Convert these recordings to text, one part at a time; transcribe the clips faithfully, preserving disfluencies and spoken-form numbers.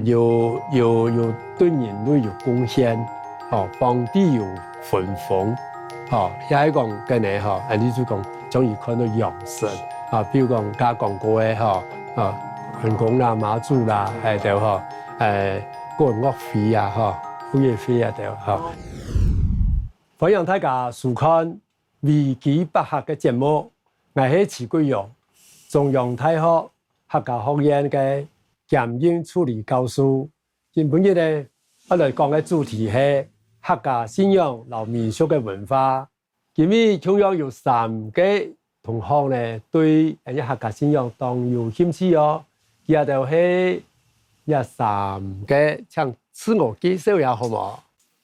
有有有對人類有貢獻，吼，皇帝有分封，吼，也係講个呢，吼，恁呢就講將佢看到陽神，啊，比如講剛剛講過个，吼，啊，關公啦、媽祖啦，還有吼，誒，管樂費啊，吼，物業費啊，對，吼。歡迎大家收看維基百客个節目，𠊎係徐貴陽，中央大學 客家學院个兼任助理教授。今晡日呢，愛來講个主題係客家信仰摎民俗个文化。今日共樣有三个同學呢，對𠊎客家信仰當有興趣哦。佢兜係這三个，請自我介紹一下好無？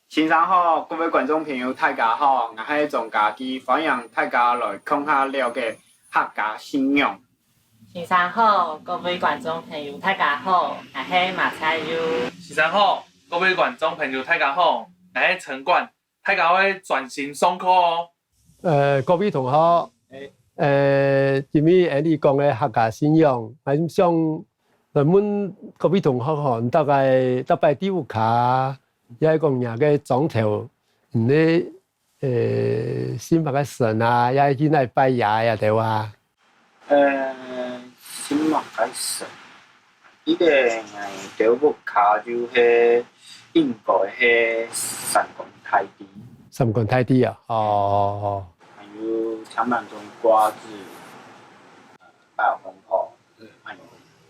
先生好，各位觀眾朋友，大家好，𠊎係鍾家基，歡迎大家來共下了解客家信仰。先生好，各位觀眾朋友，大家好，𠊎係馬彩友。先生好，各位觀眾朋友，大家好，𠊎係陳冠，大家愛專心上課哦。呃，各位同學，呃，今日𠊎俚講个客家信仰，𠊎想來問各位同學吼，你大概逐擺在屋下，也係講若个庄頭，你咧，呃，信麼个神啊，也係去哪拜爺啊，對無？呃，信麼个神？記得𠊎兜屋下就係應該係三官大帝。三官大帝啊，哦，哦，哦。還有天門宮掛紙，拜公婆，還有，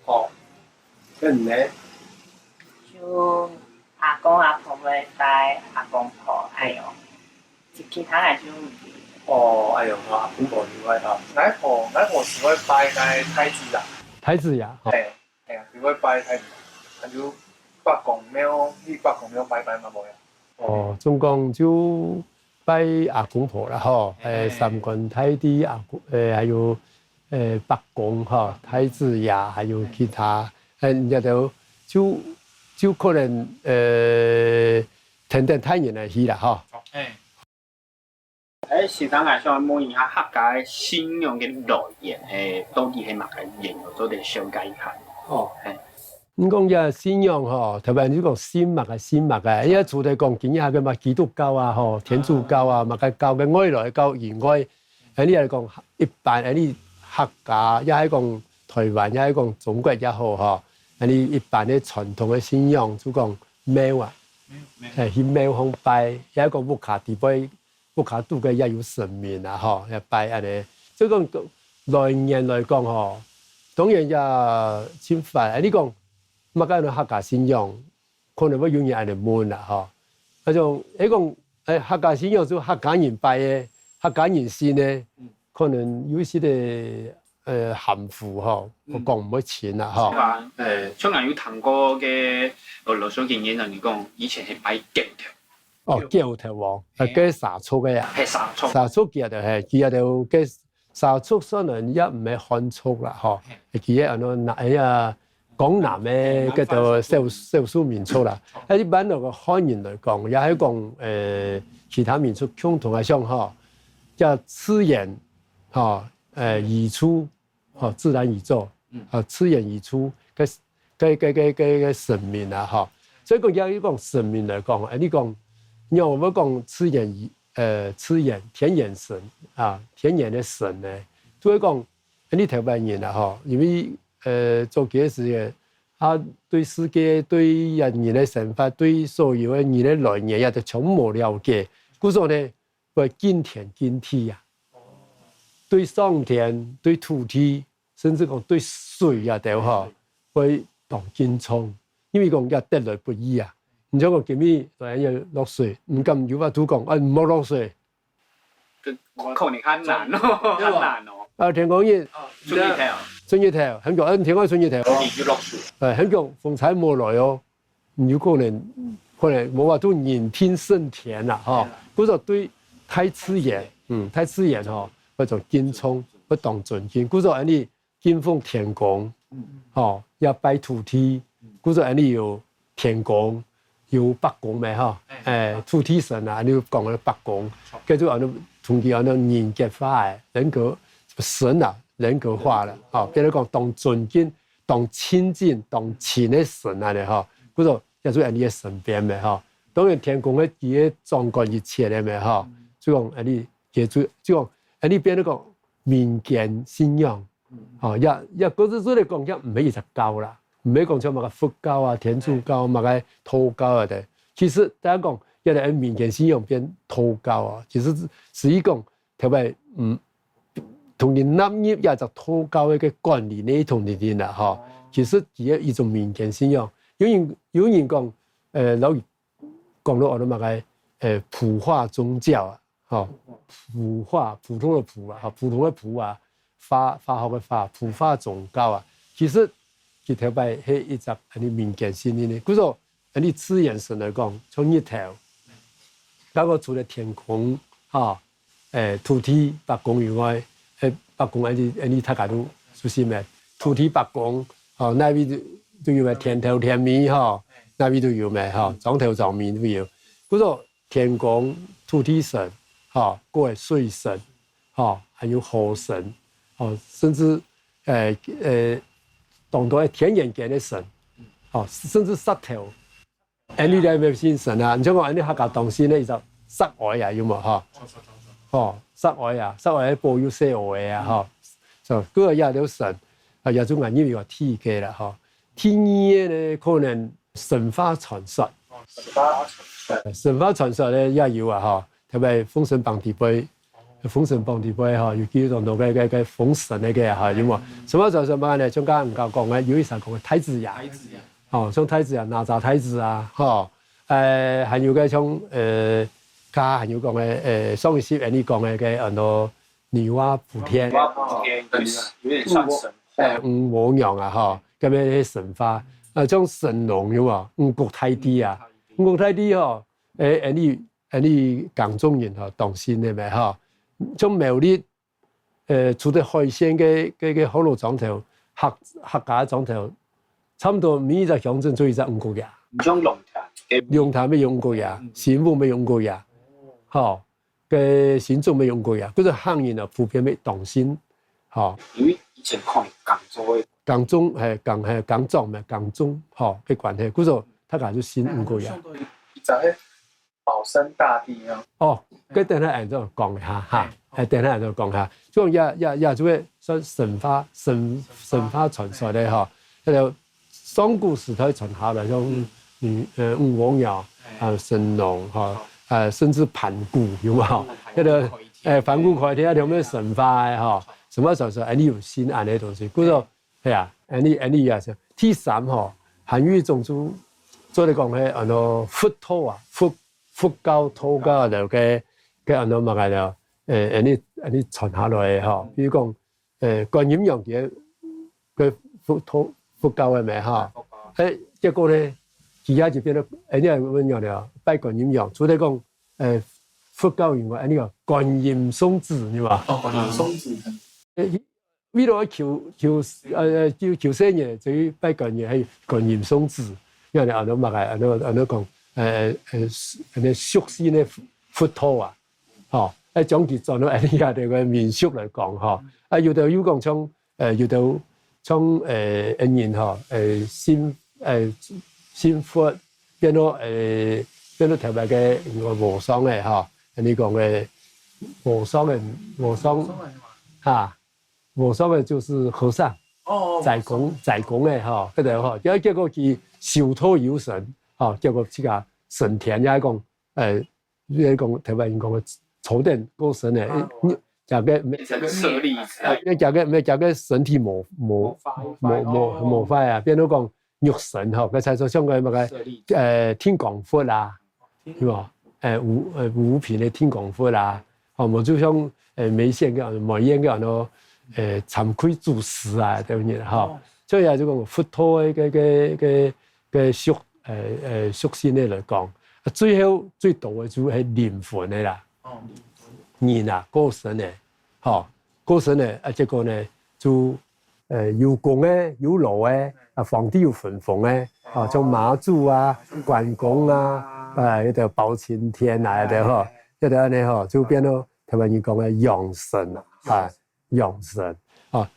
哦，該你呢？就阿公阿婆會拜阿公婆，還有其他个就毋知。哦，哎喲，阿公婆以外吼，𠊎婆，𠊎婆係會拜該太子爺。太子爺，吼。嘿，嘿啊，佢會拜太子爺，還有伯公廟，去伯公廟拜拜嘛無呀？哦，總講就拜阿公婆啦吼，誒，嘿。三官大帝阿公，誒，還有，誒，伯公吼，太子爺，還有其他，誒，這兜就，就可能，呃，跈等大人來去啦吼。嘿。 誒，先生，𠊎想問一下，客家个信仰个來源係到底係麼个源頭，做得紹介一下？哦，嘿。你講這信仰吼，特別你講信麼个信麼个，因為除忒講今日个嘛基督教啊吼，天主教啊，麼个教个外來个教以外，恁呢來講，一般恁呢客家，也係講台灣，也係講中國也好吼，恁呢一般个傳統个信仰，就講廟啊，誒，去廟方拜，也係講屋下底背 屋下肚个也有神明啊，吼，也拜恁呢。所以講，來源來講吼，當然也盡闊。恁呢講，麼个客家信仰，可能會有人恁呢問啦，吼。該種，誒講，誒，客家信仰就客家人拜个，客家人信个，可能有一些个，呃，含糊吼，講毋會清啦，吼。像啊，呃，像𠊎有聽過个，呃，老師經驗啊，你講以前係拜狗頭。 哦，狗頭王，呃，該蛇族个啊。係蛇族。蛇族佢兜係，佢兜該蛇族雖然也毋係漢族啦，吼，佢个恁樣南，哎呀，江南个該兜少，少數民族啦。啊，一般來講，漢人來講，也係講，呃，其他民族共同个像吼，叫自然，吼，呃，語出， 吼，自然宇宙，啊，自然宇宙个，个，个，个，个，个神明啊，吼。所以講，要講神明來講，哎，你講，你看我們講自然宇，呃，自然，天然神啊，天然个神呢，就會講，哎，你台灣人啊，吼，因為，呃，早期个時間，啊，對世界，對人个生活，對所有个人个來源，也都全無了解。故所呢， 會敬天敬地啊，對上天、對土地，甚至講對水啊，對吼，會當敬重，因為講也得來不易啊。你像講今日來要落水，毋敢有法度講，哎，毋好落水。可能較難哦，較難哦。啊，天光日，出日頭，出日頭，很久，嗯，天光日出日頭哦。你就落水。哎，很久，風颱無來哦。 有可能，可能無法度人定勝天啦，吼。故所對大自然，嗯，大自然吼，會當敬重，會當尊敬。故所恁呢敬奉天公，吼，也拜土地。故所恁呢有天公，有伯公咩，吼，哎，土地神啊，恁呢講个伯公，叫做恁呢，同佢恁呢人格化个，人格，神啊，人格化了，吼，變成講當尊敬、當親近、當親个神恁呢，吼。故所也就恁呢个神變咩吼。當然天公个佢个掌管一切个咩吼，就講恁呢，佢就就講恁呢變到講民間信仰，吼，也也各自做來講，也毋係一隻教啦，毋係講像麼个佛教啊、天主教、麼个道教啊的。其實大家講，也係民間信仰變道教啊，其實是一講特別嗯，同佢納入也隻道教个管理內同裡面啦吼。其實佢个一種民間信仰，有人有人講，呃，老語講到安到麼个，呃，普化宗教啊，吼，普化普通个普啊，吼，普通个普啊，化化學个化，普化宗教啊，其實佢頭擺係一隻恁呢民間信仰呢，故所 恁呢自然神來講，像日頭，該个除了天公，吼，誒，土地、伯公以外，誒，伯公恁呢恁呢大家都熟悉咩？土地、伯公，吼，哪位都都有咩？天頭、天尾，吼，哪位都有咩？吼，庄頭、庄尾都有。故所天公、土地神，吼，過个水神，吼，還有河神，吼，甚至誒誒，當多个天然間个神，吼，甚至石頭。 恁呢來乜信神啊，你像講恁呢客家當信个一隻石哀啊，有無吼？吼，石哀啊，石哀保佑細孲个啊吼。所以這也了神，啊，也就𠊎認為个第一个啦吼。第二个呢，可能神話傳說。神話傳說呢也有啊吼，特別封神榜底背，封神榜底背吼，有幾多个个个封神个个吼，有無？神話傳說嘛呢，像剛剛講个，有一首講个太子爺。 吼，像太子啊，哪吒太子啊，吼，誒，還有个像，呃，佢還有講个，誒，上一集恁呢講个个安到女媧補天，女媧補天，有點像神話。誒，女媧娘啊，吼，該邊个神話，呃，像神農有無？五穀大帝啊，五穀大帝吼，誒，恁呢恁呢耕種人吼，當信个咩吼，像苗栗 呃，除了海線个个个河洛庄頭，客客家庄頭，差毋多每一隻鄉鎮就一隻五穀爺。像龍潭，龍潭乜有五穀爺，新屋乜有五穀爺，吼，个新竹乜有五穀爺，故所客人啊普遍乜當信，吼。因為以前可能耕作个，耕種係耕係耕種咩耕種，吼，个關係，故所大家就信五穀爺。一隻个 保生大帝啊。哦，該等下𠊎再講一下哈，哎，等下𠊎再講一下。這種也也也就會算神話神神話傳說个哈，那個上古時代傳下來，像女呃女媧娘啊、神農哈，呃甚至盤古有無？那個哎盤古開天啊，有無神話个哈？神話傳說，哎，你有信恁个東西，故所 係啊，恁呢恁呢也係。第三吼，還有一種就做得講係安到佛道啊，佛佛教、道教了个个安到麼个了，誒，恁呢恁呢傳下來个吼。比如講，誒，觀音娘佢个佛道佛教个咩吼，誒，結果呢，佢也就變到恁呢樣了，拜觀音娘，除了講，誒，佛教以外，恁呢个觀音送子，對吧？哦，觀音送子。誒， 為了求求呃求求生人，所以拜觀音，還有觀音送子，因為安到麼个，安到安到講，呃呃，安到俗世个佛佛陀啊，吼，愛將佢轉到安到這個民俗來講吼，啊有的又講像呃有的像呃恩人吼，呃信呃信佛變到呃變到頭擺个和尚个吼，你講个和尚个和尚哈。 和尚个就是和尚，哦，齋公齋公个吼，該个吼，結結果佢修道有成，吼，結果自家升天也講，呃，也講台灣人講个坐等過身个，啊，假个沒，變成舍利子啊，因為假个沒假个身體無無無無無壞啊，變到講肉身吼，該才說像个麼个，呃，天光佛啊， 係無？誒，五誒五品个天光佛啊，吼，無就像誒梅縣个梅縣个安到誒慚愧祖師啊，對毋對？吼，所以啊，就講佛陀个个个个屬誒誒屬性个來講，啊，最後最多个就係靈魂个啦，人啊過身个，吼，過身个啊，結果呢就 呃，有功个，有勞个，啊，皇帝有分封个，啊，像媽祖啊、關公啊，啊，一个包青天啊，一个吼，一个安尼吼，就變到台灣人講个陽神啊，啊，陽神啊。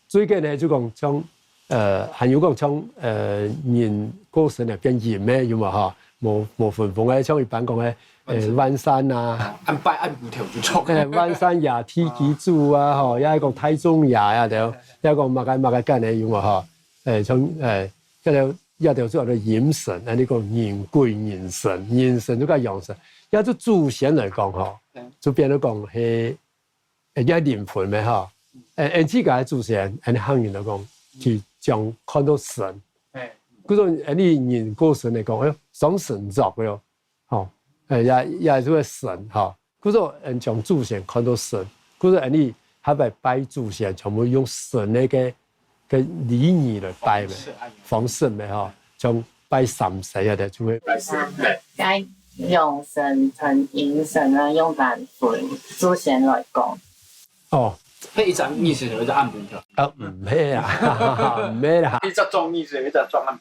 最近呢，就講像呃，還有講像，呃，人過身了變陰个，有無吼？無，無分封个，像一般講个，呃，還係萬山啊，啊，恁拜恁烏頭就著。呃，萬山爺、地基主啊，吼，也係講太重爺啊，對，也係講麼个麼个恁樣，有無吼？呃，像，呃，這條，這條就叫做陰神，恁樣講人鬼人神，人神就講陽神，也就祖先來講吼，嗯。就變做講係，呃，也靈魂个吼。呃，𠊎自家个祖先，𠊎客人來講，佢將看到神。哎。故所，𠊎人過身來講，哎喲，上神桌了，吼，哎，也，也就係神，吼。故所，嗯，將祖先看到神，故所，𠊎下擺拜祖先，全部用神个个个禮儀來拜个，方式个吼，像拜三牲啊，就會拜三牲。該陽神同陰神啊，用來分祖先來講。哦，該一隻意思就係暗晡頭。啊，毋係啊，毋係啦。一隻中意思，一隻中暗。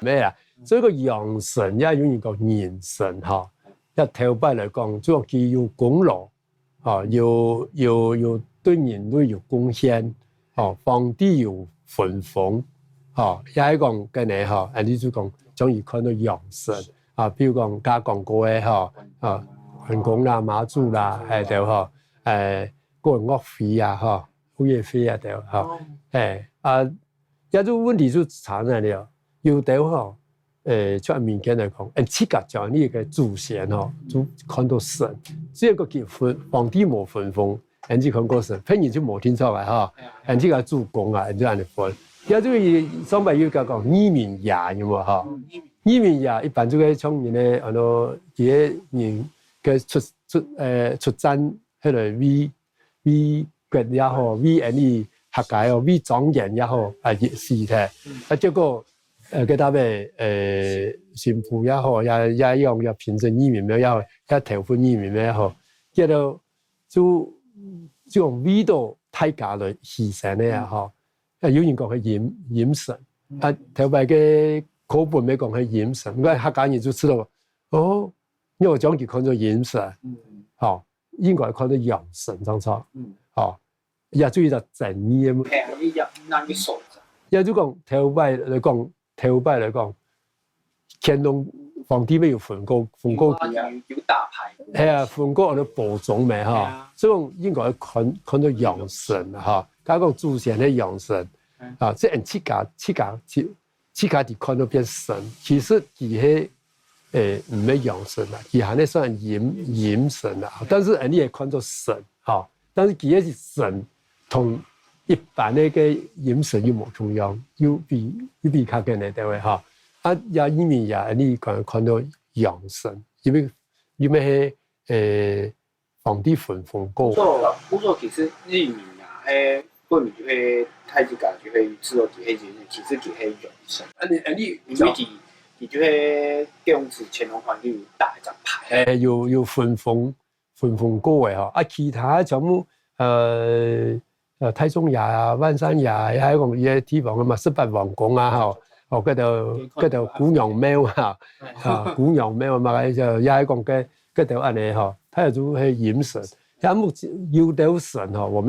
毋係啦，所以个陽神也有人講陰神吼，也頭擺來講，主要佢有功勞， 吼，有，有，有對人類有貢獻，吼，皇帝有分封，吼，也係講該呢，吼，恁樣就講將佢看到陽神，啊，比如講，頭先講過个，吼，啊，關公啦、媽祖啦，還有，吼，誒，過岳飛啊，吼，吳亦菲啊，對，吼，誒，啊，這就問題就差在了，有兜吼， 誒，像民間來講，誒，自家將你个祖先吼，就看到神。只要佢分，皇帝無分封，誒，就看到神，別人就無定著啊，吼。誒，自家祖公啊，誒，就恁樣分。也就係上擺有講講義民爺，有無，吼？義民爺一般就係像人个，安到佢个人个出，出，誒，出戰，該個為 為國也好，為𠊎俚客家也好，為莊園也好，啊，也死忒。啊，結果，呃，該搭个，呃，新婦也好，也，也用，也平dân義民廟也好，也投份義民廟也好，結果就，就為著大家來犧牲个啊，吼。啊，有人講係陰，陰神，啊，頭擺个課本也講係陰神，𠊎客家人就知道，哦，你有將佢看做陰神，吼。 應該看到陽神正著。嗯。吼，也就一隻正義个。係啊，你也，那你說一下。也就講，頭擺來講，頭擺來講，乾隆皇帝也有分過，分過佢啊。有，有大牌。係啊，分過安到保宗个吼。係啊。所以講應該看，看到陽神吼。假講祖先个陽神，嗯。啊，這人自家，自家，自 自家己看到變神，其實佢係，誒，毋係陽神啦，佢還係算陰，陰神啦。但是𠊎俚也看做神，吼。但是佢个神同一般个該陰神又無共樣，又比，又比較簡單个，吼。啊，也因為也𠊎俚看，看到陽神，因為，因為係，誒， 皇帝分封過。故所，故所其實義民啊，該本來就係大自家就係知道佢係人，其實佢係陽神。啊你，啊你，因為佢，佢就係供奉乾隆皇帝有打一隻牌。誒，有，有分封，分封過个吼。啊，其他全部，呃，呃，太宗爺啊、萬善爺啊，還有講一个地方个嘛，十八王公啊，吼，哦，該兜，該兜姑娘廟啊，啊，姑娘廟嘛，也係講該 該兜恁樣吼，佢就係陰神。也目前有兜神吼，𠊎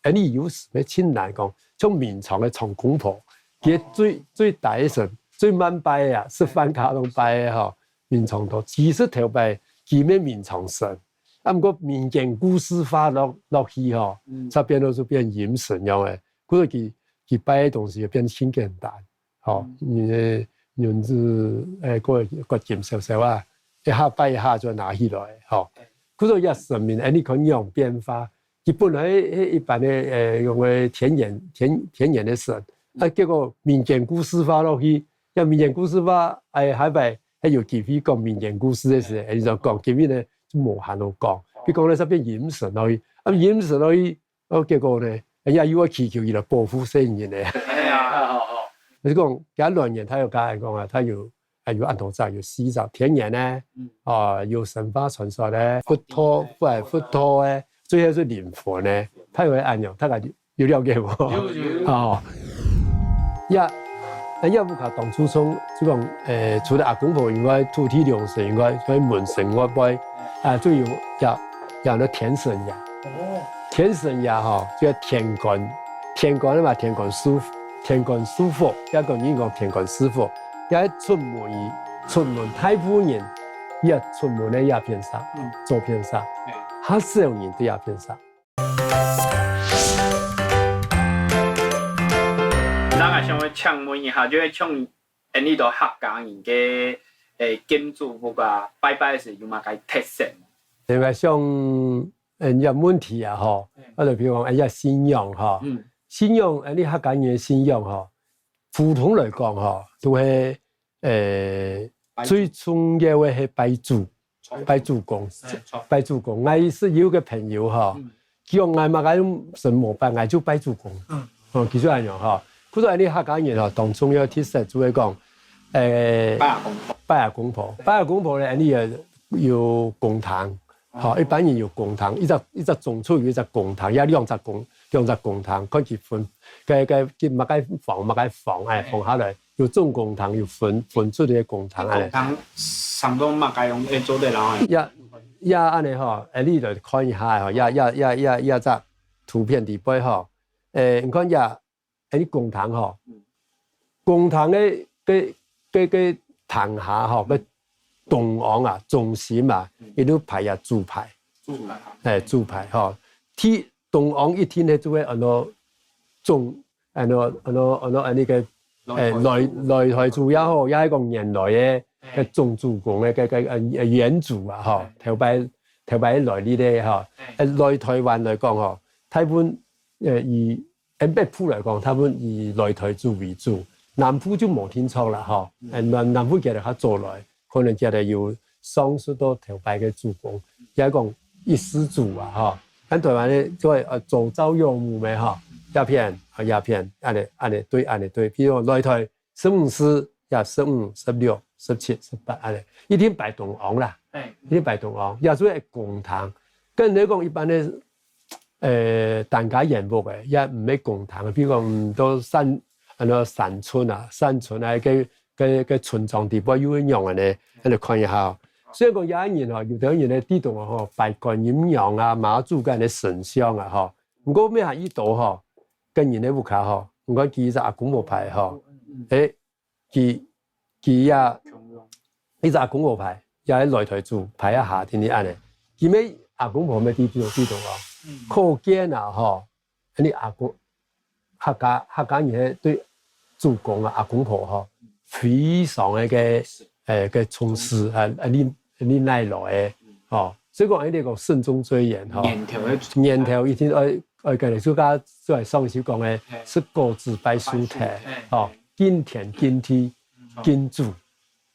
等𠊎等有時也盡難講，像明朝个長公婆，佢最，最大个神，最慢拜个啊，食飯較慢拜个吼，明朝都，其實頭擺佢乜明朝神，啊，毋過民間故事化落，落去吼，嗯。就變到就變陰神樣个，故所佢，佢拜个東西就變盡簡單。 吼，嗯。因為銀紙，誒，過，過金燒燒啊，一下拜一下就拿起來，吼。對。故所這神明，誒，你看仰變化，佢本來係，係一般个，誒，用个田園，田，田園个神，啊，嗯。結果民間故事化落去，這民間故事化，誒，下擺還有機會講民間故事个時，誒，你就講，今日呢，就無閒好講，哦。佢講了這變陰神落去，啊，陰神落去， 哦，結果呢，哎呀，又愛祈求佢來保護細人呢。哎呀，好，好。就是講，佢鑾人，佢有講恁講啊，佢有，啊，有恁多隻，有四隻，天然呢，嗯。啊，有神話傳說呢，佛陀，佛，佛陀呢，最後係靈魂呢，佢有恁樣，大家有，有了解無？有，有，有。哦。呀，哎呀，屋下當初從，就講，誒，除了阿公婆以外，土地龍神以外，所以門神外背，啊，就有，呀，有那天神呀。 哦。天神爺吼，就係天官，天官嘛，天官賜，天官賜福，也講人講天官賜福，也出門，出門大部分人，也出門个也變色，嗯。做變色，嘿。較少人都也變色。那𠊎想要請問一下，就係像恁呢个客家人个，誒，建築物啊，拜拜時有麼个特色？另外像，嗯，這問題啊，吼，嗯。啊，就比如講，哎呀，信仰吼，嗯。信仰，哎，你客家人个信仰吼，普通來講吼，都係，誒，拜祖。最重要个係拜祖。 拜祖公，哎，著。拜祖公。𠊎係有个朋友吼，嗯。佢講𠊎麼个神無拜，𠊎就拜祖公。嗯。哦，佢就恁樣吼。故所恁呢客家人吼，當重要特色就係講，誒，拜阿公婆。拜阿公婆。拜阿公婆呢，恁呢有，有公堂，吼，哦。一般人有公堂，一隻，一隻宗族有一隻公堂，也兩隻公，兩隻公堂，看佢分，該，該，佢麼个房，麼个房，哎，哎。分下來。 有總公堂，有分，分出个公堂恁呢。公堂上到麼个用會做得了？也，也恁呢吼，哎，你就看一下吼，也，也，也，也，也隻圖片底背吼，誒，你看也，哎，公堂吼，嗯。公堂个，个，个，个堂下吼，个中央啊，中心啊，嗯。佢就排啊主牌。主牌。哎，主牌吼，第，中央一定係做个安到總 恁樣，恁樣，恁樣，恁呢个，誒，來，來台主也好，也係講原來个，哎。个總主公个，个，个，呃，原主啊，吼，哎。頭擺，頭擺來這个，吼，哎。呃，來台灣來講，吼，大部分，呃，以，呃，北部來講，大部分以來台主為主，南部就無定著啦，吼，嗯。呃，南，南部其實較早來， 可能佢兜有上溯到頭擺个祖公，也講一世祖啊，吼。咱台灣呢，就會，呃，祖朝養母咩，吼，這片，啊，這片，恁呢，恁呢對，恁呢對。比如講，來台十五世，也十五、十六、十七、十八，恁呢，一定拜中央啦，哎。一定拜中央，也就係公堂。跟人講一般个 呃，單家圓屋个，也毋係公堂，比如講，嗯，到山，安到山村啊，山村啊，个，个，个村莊底背有一樣个呢，恁呢看一下哦。雖然講這人吼，有兜人呢，知道吼，拜觀音娘啊、媽祖該个神像啊，吼，毋過乜還遇到吼，跟人个屋下吼，毋過佢隻阿公婆牌吼，誒， 佢，佢也，一隻阿公婆牌，也係來台主牌啊下定定恁呢。佢乜阿公婆乜知道，知道哦。嗯。可見啊，吼，你阿公，客家，客家人係對祖公啊、阿公婆吼，非常个，个，誒，个重視啊，啊，你，你哪來个，吼。所以講，恁呢講慎終追遠，吼。源頭个，源頭一定愛，愛跟你自家，自家上一集講个，嘿。食果子拜樹頭，拜樹頭，嘿。吼。 敬天敬地，嗯。敬祖，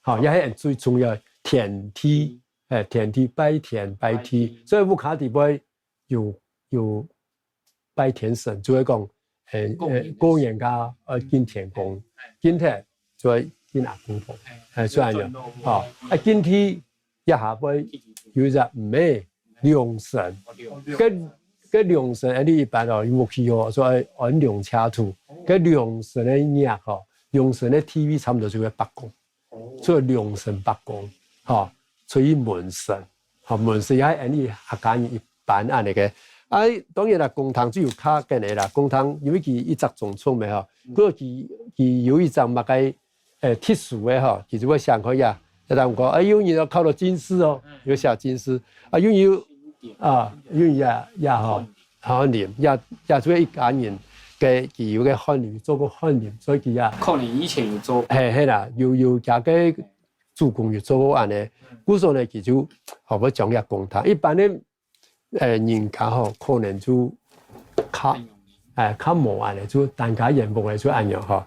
吼，也係最重要个天地，誒，天地，拜天拜地。拜地。所以屋下底背有，有拜天神，就會講，誒，公，誒，過年个，呃，敬天公，哎。敬天就會敬阿公婆，哎。誒，就恁樣，吼。啊，敬地 這下背有一隻毋係龍神，該，該龍神，恁呢一般哦，有屋企哦，所以安龍車肚。該龍神个額吼，龍神个地位差毋多就係伯公，所以龍神伯公，吼，所以門神，吼，門神也係恁呢客家人一般恁呢个。啊，當然啦，公堂就有較緊个啦，公堂因為佢一隻宗族个吼，不過佢，佢有一隻麼个 誒，特殊个吼，其實𠊎想看呀，一旦講，哎，有人要考到進士哦，嗯。有寫進士，啊，有人，啊，有人也，也吼，翰林，也，也做一家人个，佢有个翰林，做過翰林，所以佢也，可能以前有做過。嘿，嘿啦，有，有佢个祖公有做過恁呢，嗯。故所呢，佢就，吼，要將佢公堂。一般呢， 誒，人家吼，可能就較，誒，較無恁呢，就單家圓屋个就恁樣吼。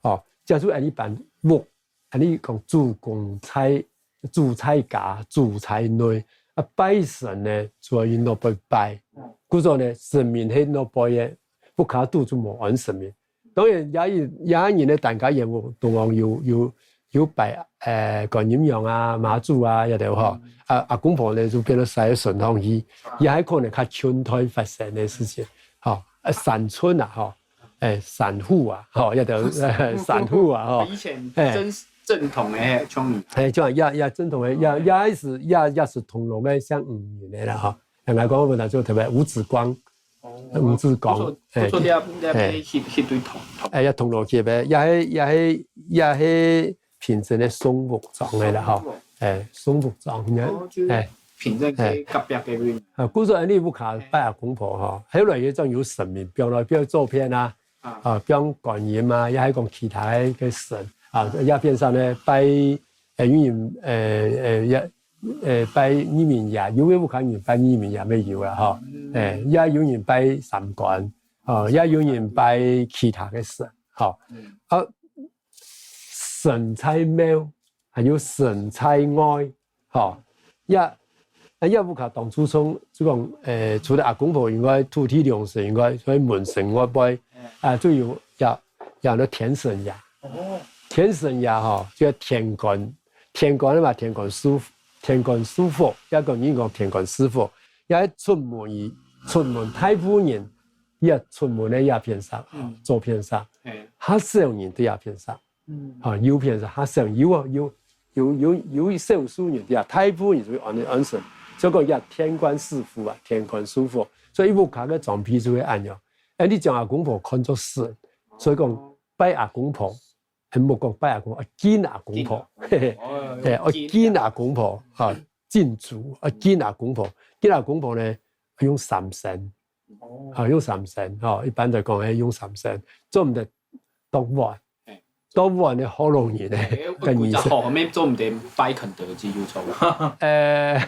哦，假使恁呢辦屋，恁呢講祖公在，祖在家，祖在內，啊，拜神呢，主要用到拜拜。故所呢，神明係用到拜个，屋下肚就無安神明。 當然，這一，這人个單家圓屋，當然有，有，有拜，誒，觀音娘啊、媽祖啊，這兜吼。嗯。啊，阿公婆呢，就變到徙到山上去，啊。也還可能較近代發生个事情，吼。啊，山村啊，吼，誒，山戶啊，吼，這兜，山戶啊，吼。以前，誒。正，正統个鄉里。誒，就也，也正統个，也，也係，也，也係銅鑼个，像五人个啦，吼。人家講，𠊎們就特別五子光，哦，吳志剛，不錯，不錯，哎，這，這，哎，翕，翕對銅，銅。哎，也銅鑼翕个，也係，也係，也係平鎮个宋屋莊个啦，吼。宋屋。哎，宋屋莊，哦，就係哎，平鎮个隔壁个位。哎。啊，故所恁呢屋下拜阿公婆吼，後來也正有神明，比如，比如做片啊，啊。啊，比如觀音啊，也係講其他个，个神啊，也變成呢拜，哎，有人，哎，哎，也，哎，拜義民爺，有个屋下人拜義民爺乜有啦，吼。嗯。哎，也有人拜三官，哦，也有人拜其他个神，吼。嗯。啊，神在廟，還有神在外，吼。也，啊，也屋下當注重，就講，呃，除了阿公婆以外，土地良神以外，所以門神外背，嗯。啊，就有也，也有天神爺。哦。天神爺吼，就天官，天官嘛，天官賜，天官賜福，也講人講天官賜福，也出門，出門大部分人，也出門个也片上，嗯。做片上，嘿。較少人在也片上。 嗯。啊，有片係較少，有啊，有，有，有，有少數人呀，大部分人就會安，安神。所以講，也天官賜福啊，天官賜福。所以屋下个裝備就會恁樣。哎，你將阿公婆看作神，所以講，哦。拜阿公婆，哎，莫講拜阿公，啊，敬阿公婆。敬阿公婆。嘿嘿。哦，哎，啊，敬阿公婆，啊，敬祖，啊，敬阿公婆。敬阿公婆呢，用三牲。哦。啊，用三牲，吼，一般來講，哎，用三牲，做毋得剁碗。嘿。剁碗个好容易呢，哎，个儀式。古早吼，後面做毋得拜肯德基，有錯無？呃，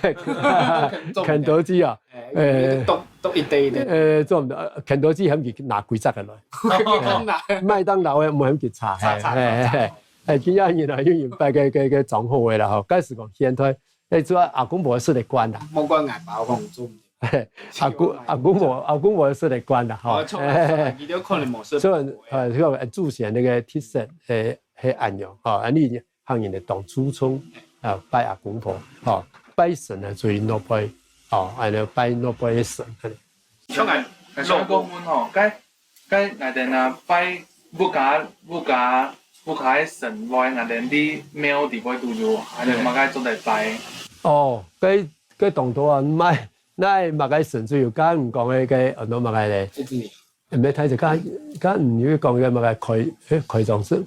肯德基啊，哎，哎。剁，剁一垤一垤。呃，做毋得，呃，肯德基喊佢拿幾隻个來。講啦。哎，麥當勞个，毋喊佢炒，炒，炒，嘿，嘿，炒。嘿。哎，今仔日啊，有人拜个，个，个裝好个啦，吼，該時講現代 哎，主要阿公婆食得慣啦。莫怪𠊎爸講做毋得。阿公，阿公婆，阿公婆食得慣啦，吼。哦，錯啦，錯啦，哎，你就可能無食過。所以，呃，這個，呃，祖先那個特色，哎，係恁樣，吼，恁呢客人就當注重，啊，拜阿公婆，吼，拜神啊，所以落拜，吼，恁呢拜落拜个神，恁呢。像𠊎，𠊎想講問吼，該 該𠊎兜啊，拜屋下，屋下，屋下个神位，𠊎兜在廟裡背都有，還有麼个做得拜？哦，該，該當多啊，買，那麼个神就有，剛剛你講个該很多麼个咧？這裡。毋係，太子，剛，剛你有講个麼个開，誒，開張是，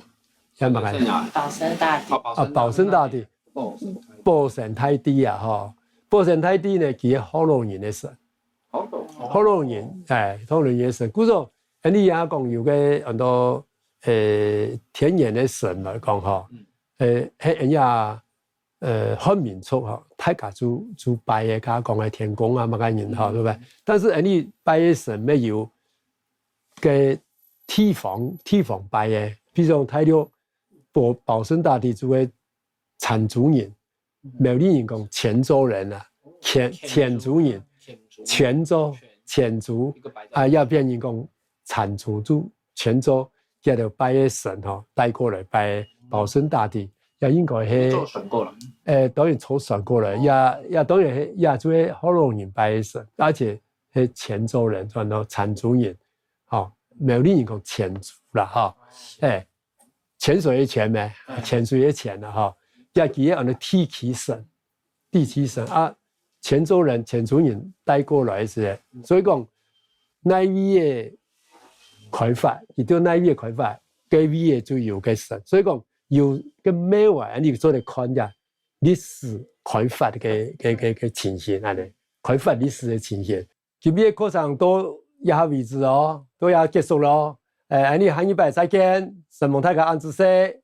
叫麼个？保生大帝。哦，保生大帝。啊，保生大帝。哦。保生大帝啊，吼，保生大帝呢，佢係福佬人个神。 福佬人，哎，福佬人个神。故所，恁呢也講有个很多，誒，天然个神來講吼，誒，係恁樣，呃，漢民族吼，大家就，就拜个，剛剛講个天公啊，麼个人吼，對不對？但是恁呢拜个神乜有个地方，地方拜个，比如講大陸保，保生大帝就係泉州人， 苗栗人講泉州人啊，泉，泉州人，泉州，泉州，啊，也別人講泉州，就泉州，佢兜拜个神吼，帶過來拜保生大帝，也應該係，坐船過來。誒，當然坐船過來，也，也當然係，也就係福佬人拜个神，而且係泉州人，傳到泉州人，吼，苗栗人講泉州啦，吼，誒， 泉水个泉咩？嗯。泉水个泉啊，吼。也佢个安到地基神，地基神啊，泉州人、泉州人帶過來个時，所以講，哪位个開發，佢對哪位个開發，該位个就有个神。所以講，有个廟啊，你做得看一下歷史開發个，个，个，个情形，恁呢，開發歷史个情形。 今日个課程到這下為止哦，到這下結束咯。誒，恁呢下禮拜再見，承蒙大家，恁仔細。